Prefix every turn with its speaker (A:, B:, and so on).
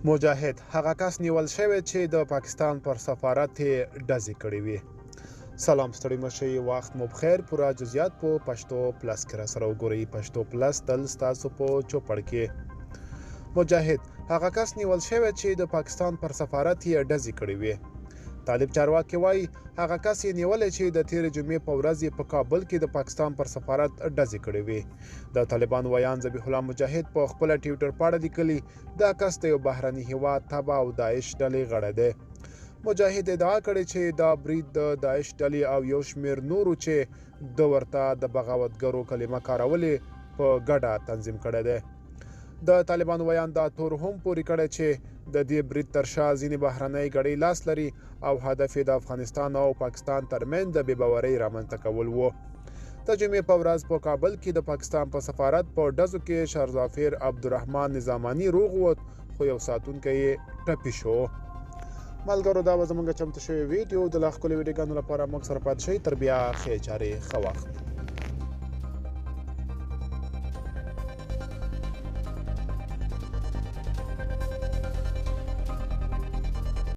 A: مجاهد هغه کس نیول شوی چې د پاکستان پر سفارت یې ډزې کړې وې. سلام، ستړي مشي، وخت مو بخیر. پوره جزئیات په پښتو پلس کې را سره وګورئ. پښتو پلس تل ستاسو په چوپړ کې. مجاهد هغه کس نیول شوی چې د پاکستان پر سفارت یې ډزې کړې وې. طالب چارواکي وایي هغه کس یې نیولی چې د تیرې جمعې په ورځ یې په کابل کې د پاکستان پر سفارت ډزې کړې وې. د طالبان ویاند ذبیح الله مجاهد په خپله ټویټر پاڼه لیکلي، دا کس د یو بهرني هیواد تبع او داعش ډلې غړی دی. مجاهد ادعا کړې چې دا برید د داعش ډلې او یو شمېر نورو چې ده ورته د بغاوتګرو کلمه کارولې په ګډه تنظیم کړی دی. د طالبانو ویاند دا تور هم پورې کړی چې د دې برید تر شا ځینې بهرنۍ ګړۍ لاس لري او هدف یې د افغانستان او پاکستان ترمنځ د بې باورۍ رامنځته کول وو. د جمعې په ورځ په کابل کې د پاکستان په سفارت په ډزو کې شارزافیر عبدالرحمن نظاماني روغ ووت، خو یو ساتونکی یې ټپي شو. ملګرو، دا به زمونږ چمتو شوې ویډیو. د لا ښکلو ویډیوګانو لپاره موږ سره پاتې شئ. تر بیا، ښې چارې، ښه وخت.